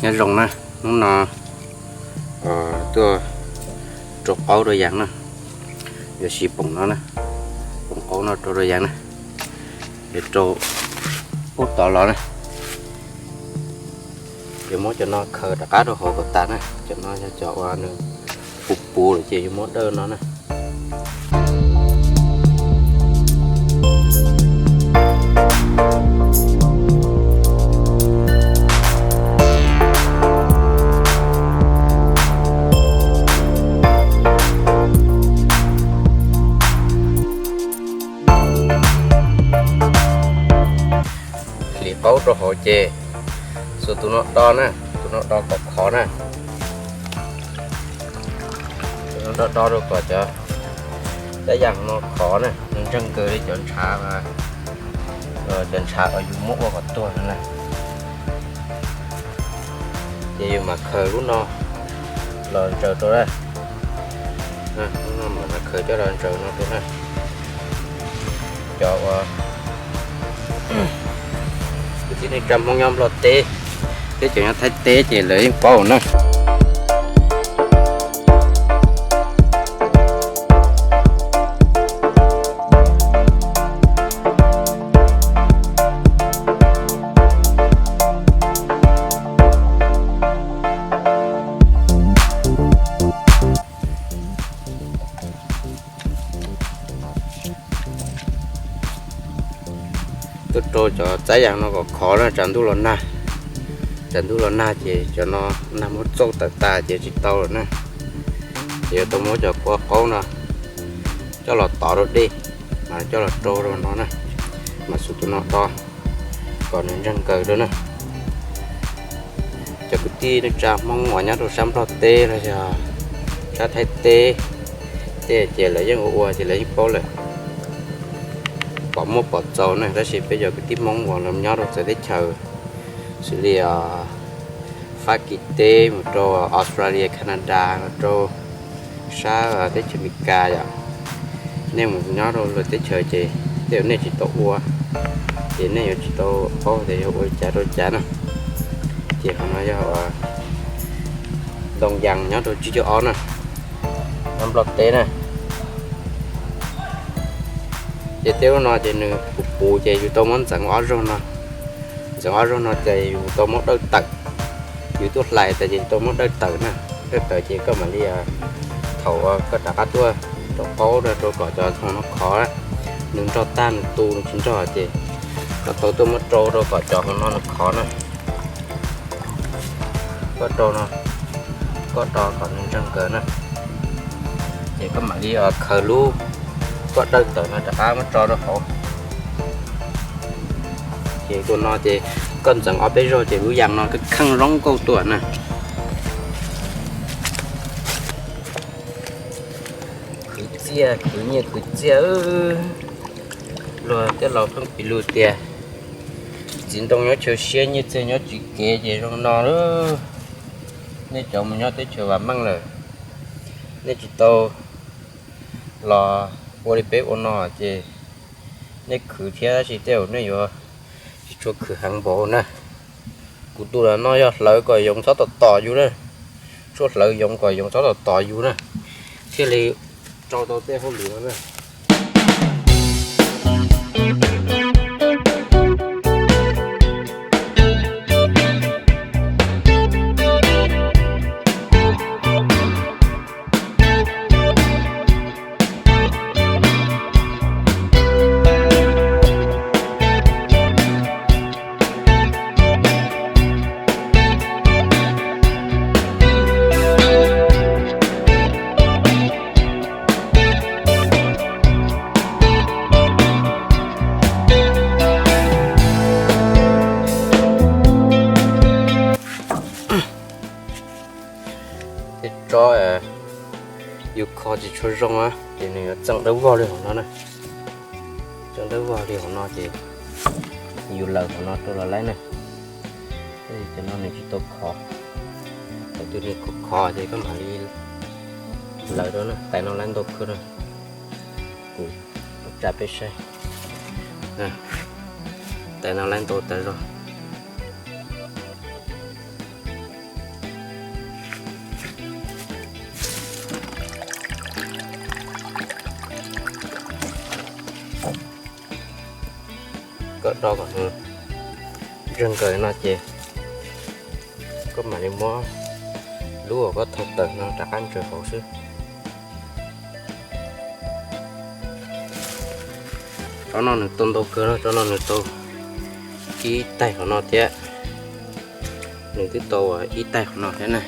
Nyob zoo na, hnub no tuaj rau qaub rau yaas na, yuav siv poom no na, poom qaub no rau rau yaas na, yuav rau ub tod los na. Yuav muab cov no khaws rov qab rau hauv kom tas na, cov no yog cov uas nws puv puv lawm ces yuav muab dawj no na. Hliv qaub rau hauv ces xuas tus no do na, tus no do kom khov na. Tus no do do rau kom cov txaib yas no khov na, nws ntseeg kawg li cov ntshav, cov ntshav uas yus muab ua kom tuag no na. Ces yus mam khaws lub no los ntsaws rau na. Lub no mam khaws coj los ntsaws no rau na. Cov uas kwv tij neej tsa Hmoob nyob Nplog teb thiab cov nyob Thaib teb ces lawv yeej paub na. Tuaj rau cov txaib yas no kom khov na, tsam ntuj los nag, tsam ntuj los nag ces cov no nag muab txauj tawm tas ces tsis tau lawm na. Ces yuav tau muab cov kua qaub no coj los tov rau dej, mas coj los rau rau no na, mas xuas tus no do kom nws ntseeg kawg rau na. Cov kwv tij neej tsa Hmoob uas nyob rau sab Nplog teb los yog sab Thaib teb, tej ces lawv yeej ua ua ces lawv yeej paub lawm, pom muaj pom txaus na. Tab sis peb cov kwv tij Hmoob uas los nyob rau txawv teb chaws xws li Fab Kis teb, mus rau Australia, Canada, los rau sab teb chaws Amelikas yom, nej mus nyob rau lwm teb chaws ces tej zaum nej tsis tau ua, ces nej yuav tsis tau paub tias yog ua li cas rau li cas na. Ces qhov no yog ntoo yas nyob rau tsib caug ob na, nyob Nplog teb na. Ces tej lub no ces nws puv puv ces yus tau muab ntxeev ob zaug no, ntxeev ob zaug no ces yus tau muab dawj tawm. Yus tuaj hlais tas ces yus tau muab dawj tawm na, dawj tawm ces koj mam li, thaum koj rov qab tuaj rau qaub rau kom cov hauv no khov, nws nrog tag nws tu nws tsis nrog ces koj tau tuaj muab rau rau kom cov hauv no nws khov na. Koj rau no, koj do kom nws ntseeg kawg na, ces koj mam li khaws lub koj dawj tawm no rov qab muab tso rau hauv. Ces tus no ces koj ntxeev ob peb zaug ces lub yas no kheej zoo nkauj tuaj na. Khwv txiaj, khwv nyiaj khwv txiaj. Luag tej laus pheej piv lus tias txiv ntoo nyob chaw siab nyiaj txiag nyob tsis kev ces zoo no lawm. Nej cov mus nyob teb chaws vam meej lawm, nej tsis tau los ua li peb ua no ces nej khwv thiab tab sis tej zaum nej yuav tsis tshua khwv heev npaum na. Kuv tus los no yog hlawv kom yoov txhob tom tom yus na, tshuav hlawv yoov kom yoov txhob tom tom yus na, thiaj li rau tau tej hauj lwm no na. Tej tsob yus kho tsis tshua zoo ces nws yuav txeem dawb vog li hauv no na. Txeem dawb vog li hauv no ces yus lawm hauv no rau los laib na. Cov no nws tsis tau khov, thaum twg nws khov khov ces koj mam li lawv rau na. Tais no laib ntau kawg na, kuv tsa peb saib. Tais no laib ntau tas zog. Koj do kom nws ntsawg nkaws no ces koj mam li muab lub uas koj thau tawm no rov qab ntsaws hauv xwb. Tsob no nws tau ntau kawg no, tsob no nws tau ib taig qhov no thiab. Nws twb tau ib taig qhov no thiab na.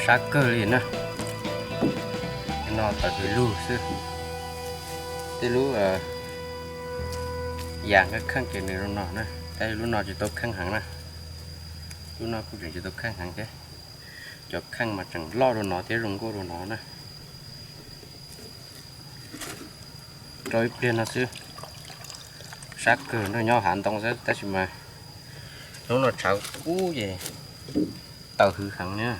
Sab kawg li na. No tawm hws lug xwb. Tej lub yas kheej kheej ces nws zoo no na, tab sis lub no tsis tau kheej heev na. Lub no kuj tseem tsis tau kheej heev thiab. Cov kheej mas tseem loj dua no thiab zoo nkauj dua no na. Rau ib pliag no xwb. Sab kawg nrog nyob hav ntoo xwb tab sis mas hnub no tshav kub ces tawm hws heev na.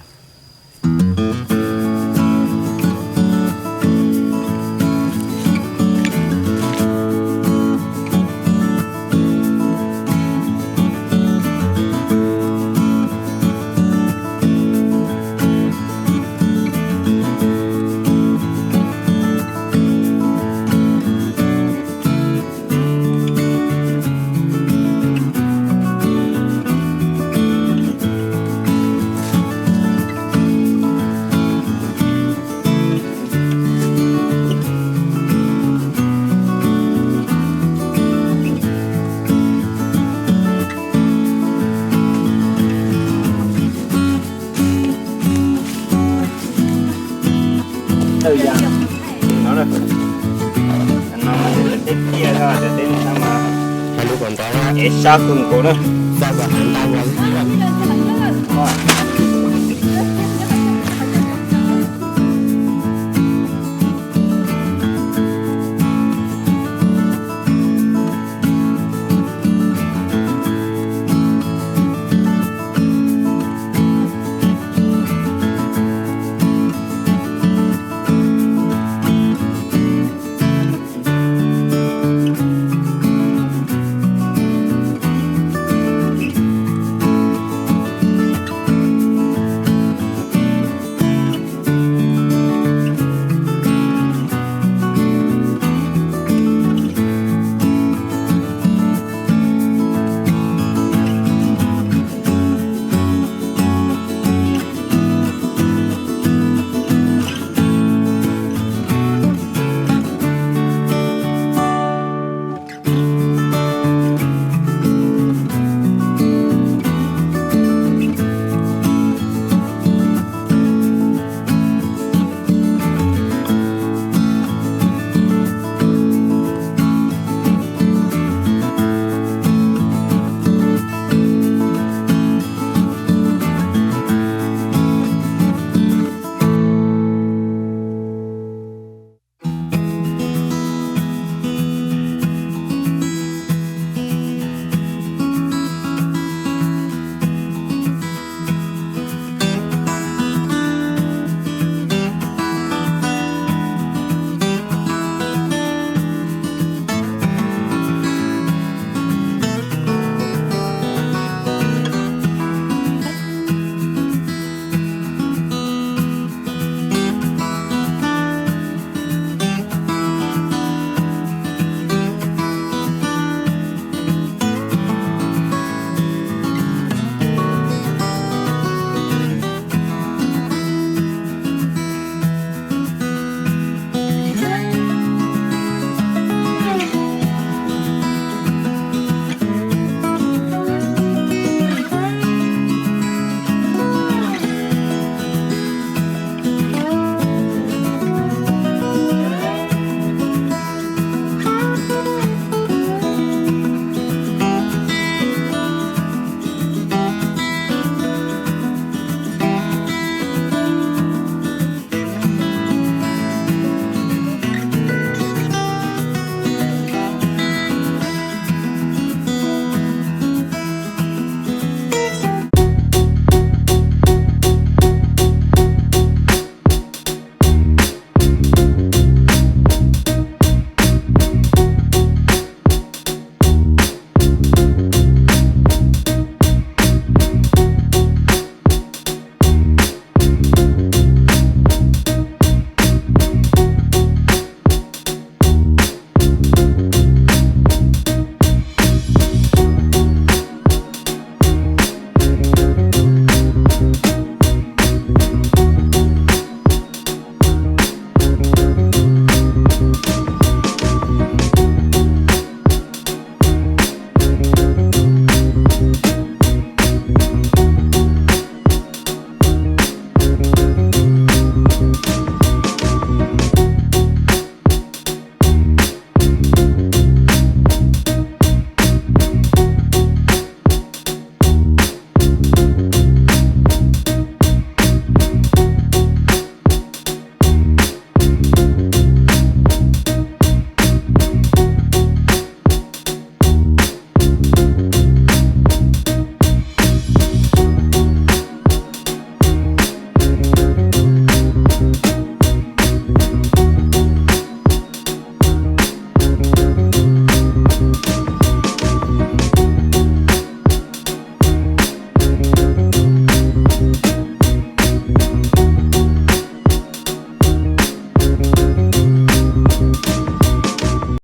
Tawm yas no, no mas tej tiaj, tej no mas es sab kawg nkaus na.